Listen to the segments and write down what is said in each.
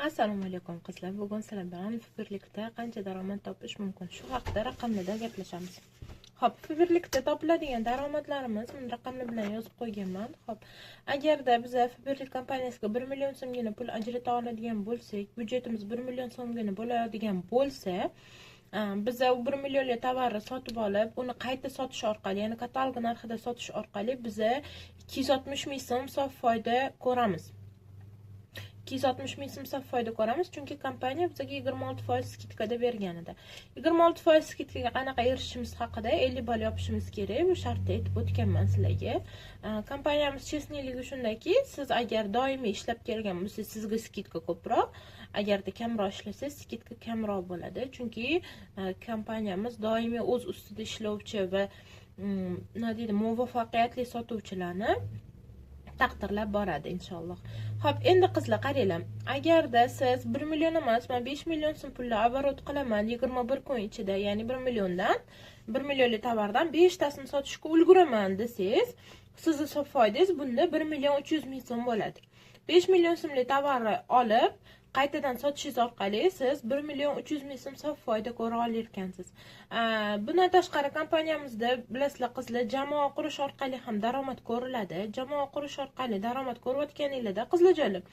Assalomu alaykum, qizlar. Bugun sizlar bilan Faberlikda qancha daromad topish mumkin? Shu haqida raqamlarda gaplashamiz. Xo'p, Faberlikda topiladigan daromadlarimiz, buni raqamlar bilan yozib qo'yganman. Xo'p, agarda biz Faberlik kompaniyasiga 1 million so'mgina pul ajrata oladigan bo'lsak, byudjetimiz 1 million so'mgina bo'ladigan bo'lsa, biza u 1 millionlik tovarni sotib olib, uni qayta sotish orqali, ya'ni katalog narxida sotish orqali biza 260 ming so'm sof foyda ko'ramiz. 260 ming so'm sof foyda ko'ramiz, chunki kompaniya bizga 26% скидка da bergan edi. 26% скидка ga qanaqa erishishimiz haqida 50 ball yopishimiz kerak. Bu shartda aytib o'tganman sizlarga. Kompaniyamiz честный ligi shundaki, siz agar doimiy ishlab kelgan bo'lsangiz, sizga скидка ko'proq, agarda kamroq ishlasangiz, скидка kamroq bo'ladi. Chunki kompaniyamiz doimiy o'z ustida ishlovchi va nima deydi, muvaffaqiyatli sotuvchilarni taqdirlab boradi, inshaalloh. Xo'p, endi, qizlar, qaranglar. Agarda siz 1 million emas, men 5 million so'm pulni оборот qilaman 21 kun ichida, ya'ni 1 milliondan, 1 millionlik tovardan 5 tasini sotishga ulguraman desangiz, sizni sof foydangiz bunda 1 million 300 ming so'm bo'ladi. 5 million so'mlik tovarni olib, qaytadan sotishingiz orqali siz 1 million 300 ming so'm sof foyda ko'ra olar ekansiz. Bundan tashqari, kompaniyamizda, bilasizlar, qizlar, jamoa qurish orqali ham daromad ko'riladi. Jamoa qurish orqali daromad ko'rayotganinglarda, qizlarjonlar,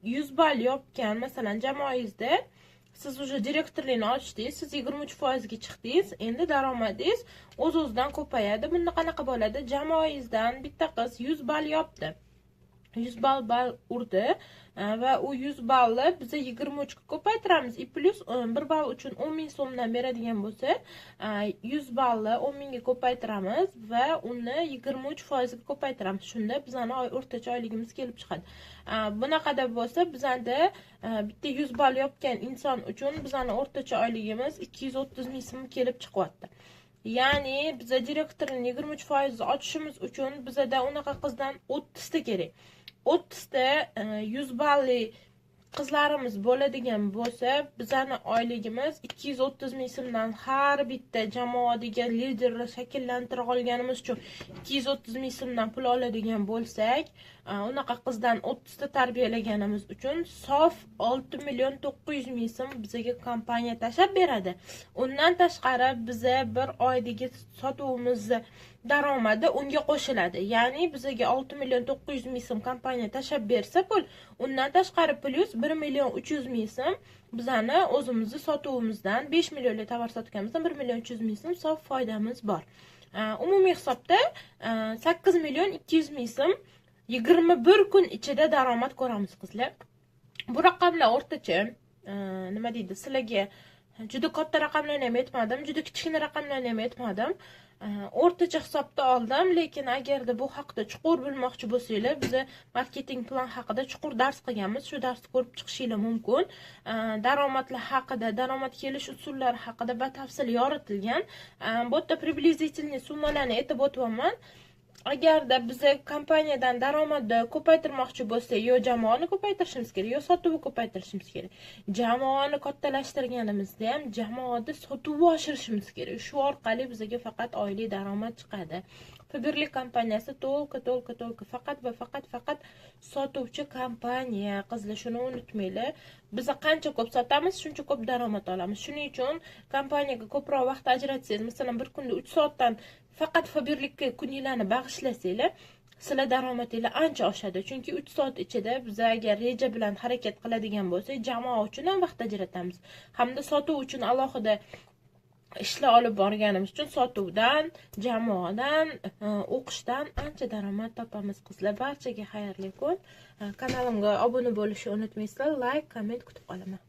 100 ball yopgan, masalan, jamoangizda siz уже direktorlikni ochdingiz, siz 23% ga chiqdingiz, endi daromadingiz o'z-o'zidan ko'payadi. Bunda qanaqa bo'ladi? Jamoangizdan bitta qiz 100 ball yopdi. 100 ball urdi va u 100 balli biza 23 ga ko'paytiramiz и плюс 1 ball uchun 10 ming so'mdan beradigan bo'lsa, 100 balli 10 mingga ko'paytiramiz va uni 23 foizga ko'paytiramiz. Shunda bizani o'rtacha oyligimiz kelib chiqadi. Bunaqada bo'lsa, bizada bitta 100 ball yopgan inson uchun bizani o'rtacha oyligimiz 230 ming so'm kelib chiqyapti. Ya'ni biza direktorni 23% ochishimiz uchun bizada unaqa qizdan 30 ta kerak. 30 ta 100 balli qizlarimiz bo'ladigan bo'lsa, bizani oyligimiz 230 ming so'mdan, har bitta jamoadagi liderni shakllantira olganimiz uchun 230 ming so'mdan pul oladigan bo'lsak, unaqa qizdan 30 ta tarbiyalaganimiz uchun sof 6 million 900 ming so'm bizga kompaniya tashlab beradi. Undan tashqari, biza bir oydagi sotuvimizni daromadi unga qo'shiladi. Ya'ni bizga 6 million 900 ming so'm kompaniya tashlab bersa pul, undan tashqari плюс 1 million 300 ming so'm bizani o'zimizni sotuvimizdan, 5 millionlik tovar sotganimizdan 1 million 300 ming so'm sof foydamiz bor. Umumiy hisobda 8 million 200 ming so'm 21 kun ichida daromad ko'ramiz, qizlar. Bu raqamlar o'rtacha, nima deydi, sizlarga juda katta raqamlarni ham aytmadim, juda kichkina raqamlarni ham aytmadim. O'rtacha hisobda oldim, lekin agarda bu haqida chuqur bilmoqchi bo'lsanglar, biza marketing plan haqida chuqur dars qilganmiz. Shu darsni ko'rib chiqishinglar mumkin. Daromadlar haqida, daromad kelish usullari haqida batafsil yoritilgan. Bu yerda приблизительный summalarni aytib o'tyapman. Agarda biza kompaniyadan daromadni ko'paytirmoqchi bo'lsak, yo jamoani ko'paytirishimiz kerak, yo sotuvni ko'paytirishimiz kerak. Jamoani kattalashtirganimizda ham jamoada sotuvni oshirishimiz kerak. Shu orqali bizga faqat oylik daromad chiqadi. Faberlic kompaniyasi только, только, только, faqat va faqat, faqat sotuvchi kompaniya. Qizlar, shuni unutmanglar. Biz qancha ko'p sotamiz, shuncha ko'p daromad olamiz. Shuning uchun kompaniyaga ko'proq vaqt ajratsangiz, masalan, bir kunda 3 soatdan faqat Faberlicka kuninglarni bag'ishlasanglar, sizlar daromadinglar ancha oshadi. Chunki 3 soat ichida biz agar reja bilan harakat qiladigan bo'lsak, jamoa uchun ham vaqt ajratamiz. Hamda sotuv uchun alohida ishlar olib borganimiz uchun sotuvdan, jamoadan, o'qishdan ancha daromad topamiz, qizlar. Barchaga xayrli kun. Kanalimga obuna bo'lishni unutmaysizlar. Layk, komment kutib qolaman.